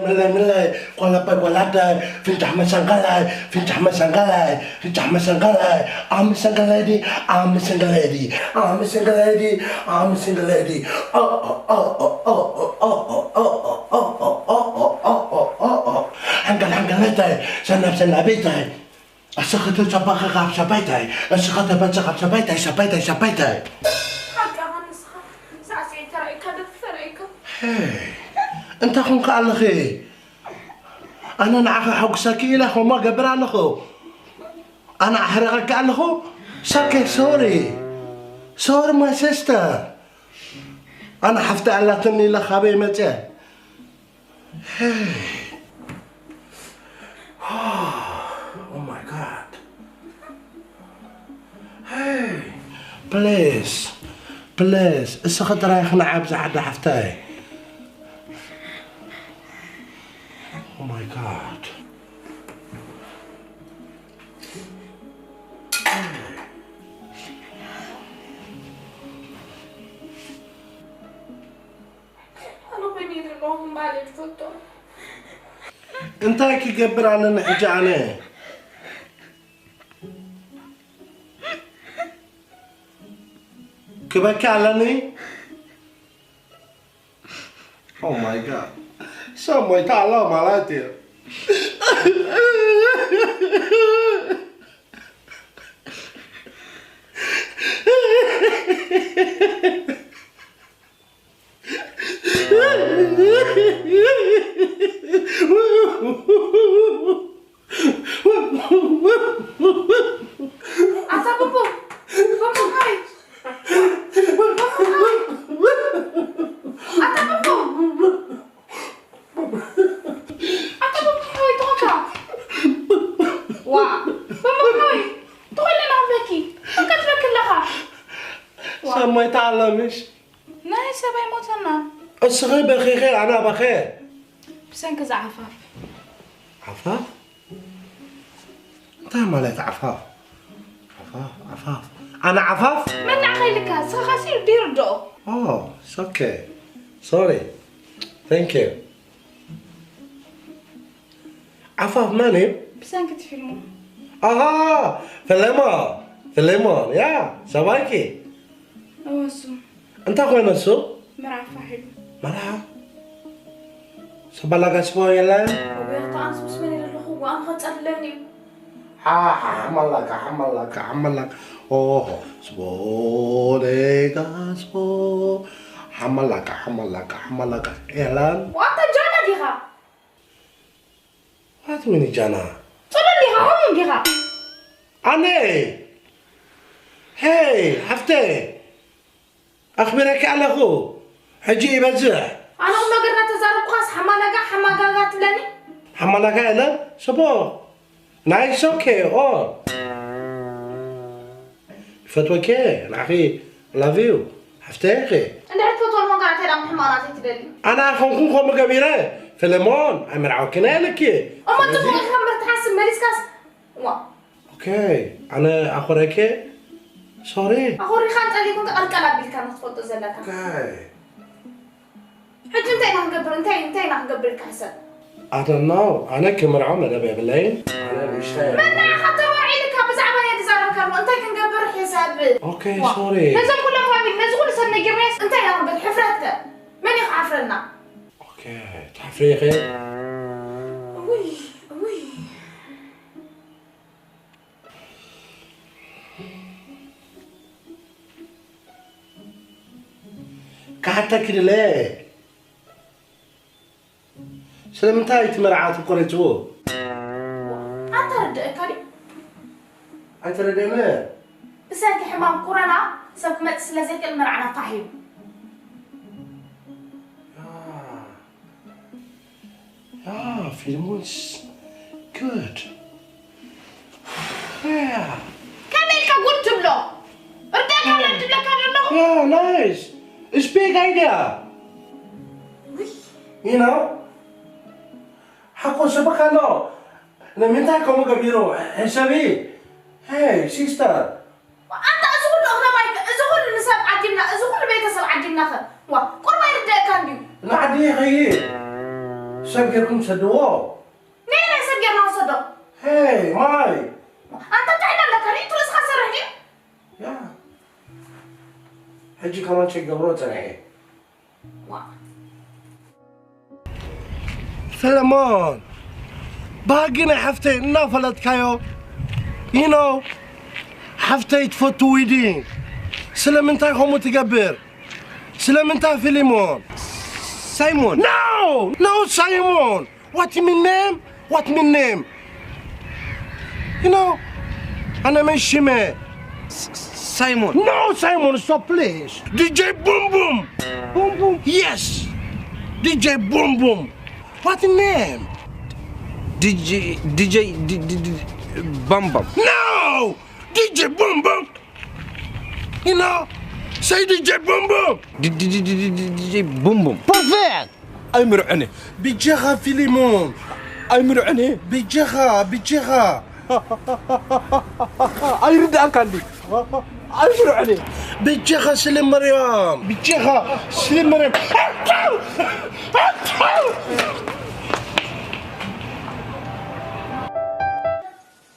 ምለይ ምለይ ቆለባይ ቆላዳይ ፍንጫሕ መሰንቀላይ ፍንጫሕ መሰንቀላይ ፍንጫሕ መሰንቀላይ I'm a single lady I'm a single lady I'm a single lady I'm a single lady ሓንቀል ሓንቀለታይ ሰናብ ሰናበይታይ ኣሰኸተ ጸባኸ ካብ ሰባይታይ ኣሰኸተ በጸ ካብ ሰባይታይ ሰባይታይ ሰባይታይ ሓቃኻ ንስኻ ሳዕስዒ ተራእይካ ደርፊ ተራእይካ እንታይ ኮንካ ኣለኺ ኣነ ንዓኻ ሓጉሰኪ ኢለ ከምኡ ገብር ኣለኹ ኣነ ኣሕረቐኪ ኣለኹ ሳኬ ሶሪ ሶሪ ማይ ሲስተር ኣነ ሓፍቲ ኣላትኒ ኢለ ካበይ መፅአ Hey. Oh my god. Hey. Please. Please. እስኺ ጥራይ ክነዓብ ዝሓዳ ሓፍታይ። Oh my god. ኣነ ኮይነ ዘለኹ እምበኣር እየ ዝፈልጦ። እንታይ ክገብር ኣነ ንሕጂ ኣነ ክበኪ ኣለኒ Oh my god ሰብ ሞይታ ኣላ ማለት እዩ ኣታ ቡቡ ቡቡ ሆይ ቡቡ ሆይ ኣታ ቡቡ ኣታ ቡቡ ሆይ ተኾካ ዋ ቡቡ ሆይ ተኾይለ ናበኪ እንከትበኪ ኣለኻ ሰማይ ተዓላ ምሽ ናይ ሰብ ኣይሞተናን። እስኺ በኺኺ ኣነ ኣባኸ። ብሰንኪ እዛ ዓፋፍ። ዓፋፍ? እንታይ ማለት ዓፋፍ? ዓፋፍ ዓፋፍ ኣነ ዓፋፍ? መን ንዓኻ ኢልካ? ንስኻ ኸሲ ይርድኦ። Oh, it's okay. Sorry. Thank you. ዓፋፍ መን እዩ? ብሰንኪ እቲ ፊልሙ። ኣሃ! ፍሌሞን! ፍሌሞን! ያ! ሰብኣይኪ! እወ እሱ። እንታይ ኮይኑ እሱ? መርዓ ፋሕ ኢሉ። መርዓ? ሰብ ኣላጋስቦ የለን? እወ ኣታ ኣነስ ምስ መን እየ ዘለኹ? ዋእ ኣነ ኸ ጸልለኒ እዩ። ሓሓ ሓመላካ ሓመላካ ሓመላካ ኦሆ ስቦ ደጋስቦ ሓመላካ ሓመላካ ሓመላካ የለን? ዋእ ኣታ ጃና ዲኻ? What mean ጃና? ጽሉል ዲኻ? ሆም ዲኻ? ኣነ ሄይ ሓፍተ ኣኽቢረኪ ኣለኹ ሕጂ ይበዝሕ ኣነ ቁም ነገር እናተዛረብኩኻስ ሓማላጋ ሓማጋጋ ትብለኒ ሓማላጋ የለን ስቦ ናይ ሶኬ ኦ ይፈትወኪ ንዓኺ love you ሓፍተይ ኢኺ እንድሕር ትፈትወኒ ኮንካ እንታይ ደኣ ምሕማቕ ናተይ ትደሊ ኣነ ኣይኮንኩን ከምኡ ገቢረ ፊልሞን ኣይምርዓወኪን እየ ኢለኪ እሞ ጽቡቕ ኢልካ እምበር ትሓስብ መሊስካስ ዋ Okay, ኣነ ኣኾረኬ sorry. ኣኾሪኻን ጠሊኹን ቀልቀል ኣቢልካ ንኽትፈልጦ ዘለካ። Okay. ሕጂ እንታይ ኢና ክንገብር እንታይ እንታይ ኢና ክንገብር ኢልካ ሕሰብ። I don't know. ኣነ ክምርዖ መደብ የብለይን። ኣነ ንእሽተይ እየ። መን ንዓኻ ተመርዒ ኢልካ ብዛዕባ እየ ዝዛረብ ከሎ እንታይ ክንገብር ሕሰብ። Okay, sorry. ነዞም ኩሎም ፋሚሊ ነዚ ኩሉ ሰብ ነጊርናዮስ እንታይ ኢና ክንብል ሕፍረት ከ መን እዩ ክሓፍረና። Okay, ትሓፍሪ ኢኺ። ውይ ውይ ክሓተኪ ድለ ስለምንታይ እቲ መርዓ ትቆረፅዎ ኣንተ ርድእካ ድዩ ኣይተረደነ ብሰንኪ ሕማም ኮረና ሰብ ክመፅእ ስለዘይክእል መርዓና ፋሕ ኢሉ Ah, Filemon's good. Yeah. ከመይ ኢልካ ጉድ ትብሎ? እርዳካ ትብለካ ዘለኹ? Yeah, nice. It's big idea. You know? ሓቆ ሰበካ ኣሎ። ንምንታይ ከምኡ ገቢሩ? ሕሰቢ። Hey, sister. ኣታ እዚ ኩሉ እኽለ ማይ እዚ ኩሉ ንሰብ ዓዲምና እዚ ኩሉ ቤተሰብ ዓዲምና ኸ ዋ ቁርባ ይርደእካ እንድዩ ንዓዲ ይኸይድ ሰብ ጌርኩም ሰድዎ። ነይ ናይ ሰብ ጌርና ወሰዶ። ሄይ ማይ። ኣንተ ጥዕና ኣለካ ሪእቱ ርእስኻ ሰርሕ ድዩ? ያ ሕጂ ከማን ቸገብሮ ጸኒሐ። ዋ ሰለሞን፣ ባህጊ ናይ ሓፍተይ እናፈለጥካዮ you know ሓፍተይ ትፈቱ ዊዲ። ስለምንታይ ከምኡ ትገብር? ስለምንታይ ፊሊሞን? ሳይሞን። No! No ሳይሞን! What mean name? What mean name? You know ኣነ መን ሽመ? ሳይሞን። No ሳይሞን, stop please. ዲጄ ቡም ቡም። ቡም ቡም። Yes. ዲጄ ቡም ቡም. What name? ዲጄ ዲጄ ዲ- ዲ- ዲ- ባም ባም። No! ዲጄ ቡም ቡም. You know say ዲጄ ቡም ቡም. ዲ- ዲ- ዲ- ዲ- ዲ- ዲ- ዲጄ ቡም ቡም። Perfect. ኣይምርዕኒ። ብጀኻ ፊሊሞን። ኣይምርዕኒ። ብጀኻ ብጀኻ ኣይርዳእካ እንዲ። ኣይምርዕኒ። ብጀኻ ስለ መርያም። ብጀኻ ስለ መርያም።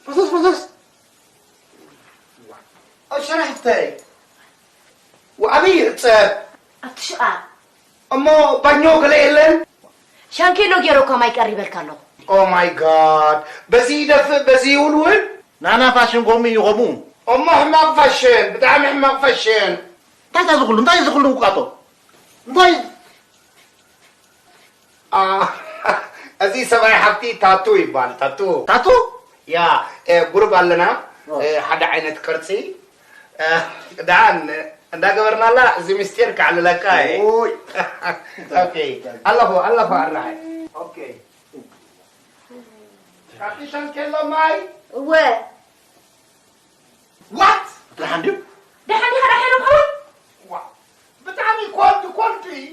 ፈሰስ ፈሰስ። ኣብ ሸራሕፍተይ ወዓበይ ይዕጸብ። ኣብቲ ሽቓቕ እሞ ባኞ ገለ የለን። ሻንኬሎ ገይረ እኳ ማይ ቀሪበልካ ኣለኹ። Oh my God፣ በዚ ይደፍእ በዚ ይውልውል። ናና ፋሽን ከምኡ እዩ ከምኡ። እሞ ሕማቕ ፋሽን፣ ብጣዕሚ ሕማቕ ፋሽን። እንታይ እዚ ኩሉ እንታይ እዚ ኩሉ ውቃጦ? እንታይ አ፣ እዚ ሰብኣይ ሓፍቲ ታቱ ይባል። ታቱ ታቱ ያ እ፣ ጉሩብ ኣለና እ፣ ሓደ ዓይነት ቅርፂ እ፣ ደሓን እንዳገበርናላ እዚ ምስጢር ከዕልለካ እየ። ኦይ ኦኬ ኣለኹ ኣለኹ ኣራይ ኦኬ ካፒታን ኬሎ ማይ እወ ዋት ደሓን ድዩ? ደሓን ዲኻ ደሓን ምኸውን ዋ ብጣዕሚ ኮልድ ኮልድ እዩ።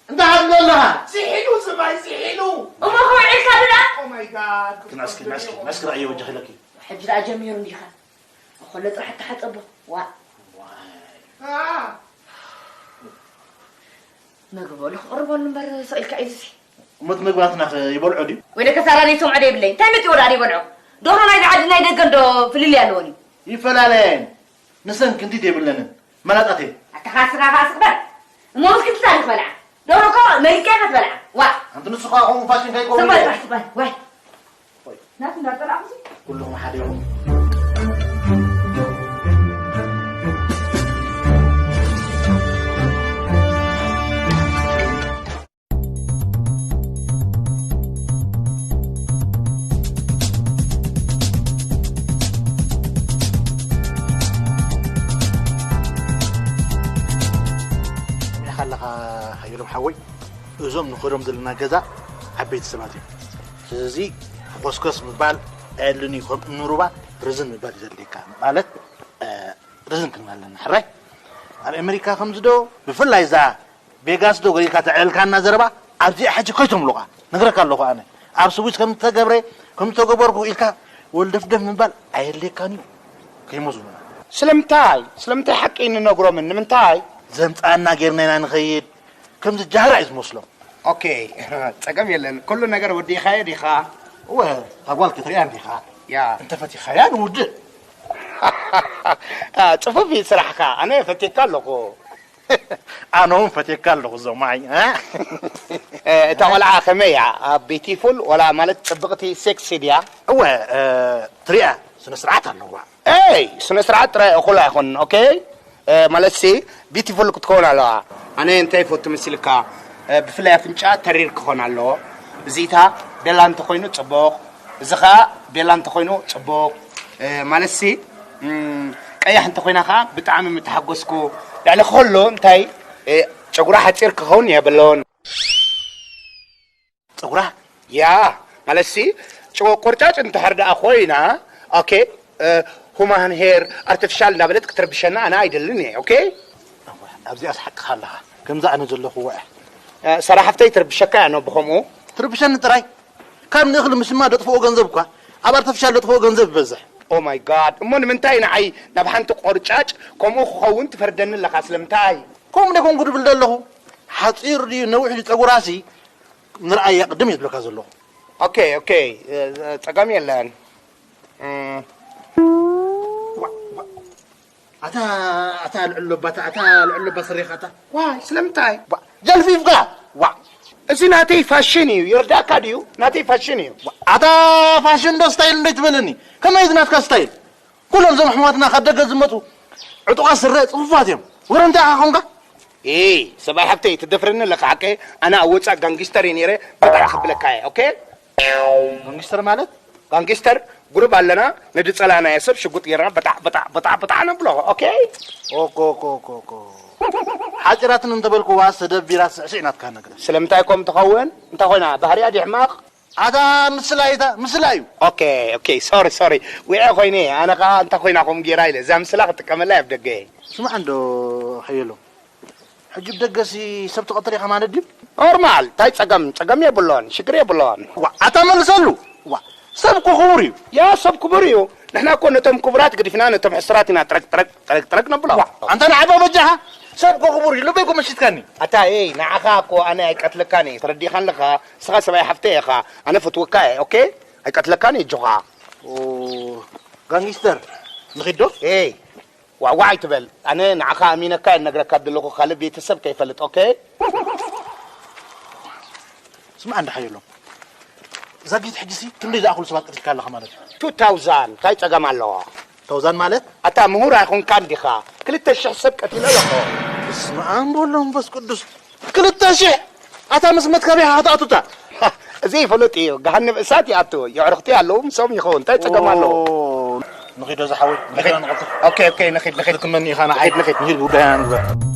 እንታይ ኣለኻ? ዝሒሉ ዝማይ ዝሒሉ እሞ ከውዒልካ ድኣ Oh my God ናስኪ ናስኪ ናስኪ ራእየ ወጀኺ ለኪ ሕጂ ደኣ ጀሚሩ እንዲኻ እኮሎ ጥራሕ ተሓጸቦ ዋ Ah, መግበሉ ክቕርበሉ እምበር ሰቂልካ እዩ ዝሲ እሞ እቲ መግባትና ከ ይበልዖ ድዩ? ወይ ደከሳራ ናይ ሰምዖ ደይብለይ እንታይ መጺዎ ደኣ ደይበልዖ ደሮ ናይ ዝዓዲ ናይ ደገ እንዶ ፍልልይ ኣለዎን እዩ ይፈላለየን ንሰን ክንዲ ደይብለንን መላጣት እየን ኣተኻስኻ ኻስቕበር እሞ ምስ ክትታ ይበልዓ ደሮ እኮ መሪቅካ ኢኻ ትበልዓ ዋ ኣንቲ ንሱ ከዓ ከምኡ ፋሽን ከይከውን ስባይ ኢለ። ባይ ስባይ ዋይ ናት እንዳጠላዕኩ ኩልኹም ሓደ ኢኹም ሰሚዕካ ኣለኻ ሓየሎም ሓወይ፣ እዞም ንኸዶም ዘለና ገዛ ዓበይቲ ሰባት እዮም። ስለዚ ኮስኮስ ምባል ኣየድልን እዩ። ከም እምኒ ሩባ ርዝን ምባል እዩ ዘድልየካ። ማለት እ፣ ርዝን ክንብል ኣለና። ሕራይ ኣብ ኣሜሪካ ከምዚ ዶ ብፍላይ እዛ ቬጋስ ዶ ገሊልካ ተዕልልካና ዘረባ ኣብዚኣ ሕጂ ከይተምሉቓ ነግረካ ኣለኹ ኣነ። ኣብ ስዊስ ከም ዝተገብረ ከም ዝተገበርኩ ኢልካ ወልደፍደፍ ምባል ኣየድልየካን እዩ። ከይመዙና ስለምንታይ ስለምንታይ ሓቂ ንነግሮምን ንምንታይ ዘምፃና ጌርና ኢና ንኸይድ። ከምዚ ጃህራ እዩ ዝመስሎም። ኦኬ ጸገም የለን ኩሉ ነገር ወዲኻዮ ዲኻ እወ እታ ጓል ክትሪኣ እንዲኻ ያ እንተፈቲኻያ ንውድእ። ጽፉፍ እዩ ስራሕካ ኣነ ፈቲካ ኣለኹ ኣነ እውን ፈትየካ ኣለኹ ዞማይ። እታ ቆልዓ ከመይ እያ ቢቲፉል ወላ ማለት ጽብቕቲ ሴክሲ ድያ እወ ትሪኣ ስነ ስርዓት ኣለዋ። ኤይ ስነ ስርዓት ጥራይ እኹል ኣይኮንን ኦኬ ማለት ሲ ቢቲፉል ክትከውን ኣለዋ ኣነ እንታይ ይፈቱ መሲልካ ብፍላይ ኣፍንጫ ተሪር ክኾን ኣለዎ እዚታ ቤላ እንተኮይኑ ጽቡቕ እዚ ኸዓ ቤላ እንተኮይኑ ጽቡቕ ማለት ሲ ቀያሕ እንተኮይና ከዓ ብጣዕሚ ምተሓጎስኩ ልዕሊ ከሎ እንታይ ጨጉራ ሓፂር ክኸውን የብሎን ፀጉራ ያ ማለት ሲ ቆርጫጭ እንድሕር ደኣ ኮይና ኦኬ ሁማን ሄር ኣርቲፊሻል እንዳበለት ክትረብሸና ኣነ ኣይደልን እየ ኦኬ ኣብዚኣስ ሓቅኻ ኣለኻ ከምዛ ኣነ ዘለኹዎ እያ ሰራሕፍተይ ትርብሸካ እያ ኖ ብኸምኡ ትርብሸኒ ጥራይ ካብ ንእኽሊ ምስማ ደጥፍኦ ገንዘብ እኳ ኣብ ኣርቲፊሻል ደጥፍኦ ገንዘብ ይበዝሕ Oh my god እሞ ንምንታይ ንዓይ ናብ ሓንቲ ቆርጫጭ ከምኡ ክኸውን ትፈርደኒ ኣለኻ ስለምንታይ ከምኡ ደይኮንኩ ድብል ዘለኹ ሓፂር ድዩ ነዊሕ ድዩ ፀጉራሲ ንርኣያ ቅድም እየ ዝብለካ ዘለኹ። ኦኬ ኦኬ፣ ጸገም የለን። ኣታ ኣታ ልዕሎ ባታ ኣታ ልዕሎ ባስሬኻታ ዋይ ስለምንታይ? ጀልፊፍካ ዋ እዚ ናተይ ፋሽን እዩ። ይርዳእካ ድዩ? ናተይ ፋሽን እዩ። ኣታ ፋሽን ዶ ስታይል እንደ ትበለኒ? ከመይ እዚ ናትካ ስታይል? ኩሎም እዞም ኣሕዋትና ካብ ደገ ዝመፁ ዕጡቓት ስረ ፅፉፋት እዮም። ወረ እንታይ ኢኻ ኾንካ? ኤይ ሰብኣይ ሓብተይ ትደፍረኒ ኣለካ ሓቀ? ኣነ ኣብ ወፃእ ጋንጊስተር እየ ነይረ። በጣዕ ክብለካ እየ። ኦኬ መንግስተር ማለት ጋንጊስተር ጉሩብ ኣለና። ነዲ ፀላናዮ ሰብ ሽጉጥ ጌርና በጣዕ በጣዕ በጣዕ በጣዕ ነብሎ። ኦኬ ኦኮ ኦኮ ኦኮ ኦኮ ሓፂራትን እንተበልኩዋ ሰደብ ቢራ ስዕስዕ ናትካ ነገር ስለምንታይ ኮም ትኸውን? እንታይ ኮይና ባህርያ ድሕማቕ? ኣታ ምስላ እይታ ምስላ እዩ ኦኬ ኦኬ ሶሪ ሶሪ። ዊዐ ኮይነ ኣነ ከዓ እንታይ ኮይና ኮም ጌራ ኢለ እዛ ምስላ ክጥቀመላ ኣብ ደገ። ስማዕ እንዶ ሓየሎም ሕጂ ብደገሲ ሰብ ትቐትል ኢኻ ማለት ድዩ? ኖርማል እንታይ ጸገም ጸገም የብሎን ሽግር የብሎን። ዋ ኣታ መልሰሉ። ዋ ሰብ እኮ ክቡር እዩ። ያ ሰብ ክቡር እዩ። ንሕና እኮ ነቶም ክቡራት ግዲፍና ነቶም ሕሱራት ኢና ጥረቅ ጥረቅ ጥረቅ ጥረቅ ነብሎ። ዋ ኣንታ ንዓባ በጃኻ ሰብ እኮ ክቡር እዩ። ልበይ እኮ መሲጥካኒ። ኣታ ኤይ ንዓኻ እኮ ኣነ ኣይቀትለካን እየ ተረዲእካ ኣለኻ። ንስኻ ሰብኣይ ሓፍተይ ኢኻ ኣነ ፈትወካ እየ ኦኬ። ኣይቀትለካን እየ እጆኻ። ጋንጊስተር ንኺድ ዶ? ኤይ ዋዕዋዕ ኣይትበል። ኣነ ንዓኻ ኣሚነካ እየ ዝነግረካ ዘለኹ ካልእ ቤተሰብ ከይፈልጥ ኦኬ። ስማዕ እንዳ ሓየሎም ዛጊት ሕጂሲ ክንደይ ዝኣኽሉ ሰባት ቀቲልካ ኣለኻ ማለት እዩ? ቱ ታውዛን እንታይ ጸገም ኣለዎ? ታውዛን ማለት ኣታ ምሁር ኣይኮንካን ዲኻ? ክልተ ሽሕ ሰብ ቀቲለ ኣለኹ። በስመ ኣብ ወወልድ ወመንፈስ ቅዱስ ክልተ ሽሕ ኣታ ምስ መትከቢኻ ክትኣቱታ እዚ ይፈለጥ እዩ። ገሃነብ እሳት ይኣቱ። የዕርኽቲ ኣለዉ ምስኦም ይኸውን እንታይ ጸገም ኣለዎ? ንኺዶ ዝሓወይ ንኺዶ ንቐልጥፍ። ኦኬ ኦኬ ንኺድ ንኺድ ክትመኒ ኢኻ ንዓይ ንኺድ ንኺድ ንኺድ ጉዳይና ንግበር።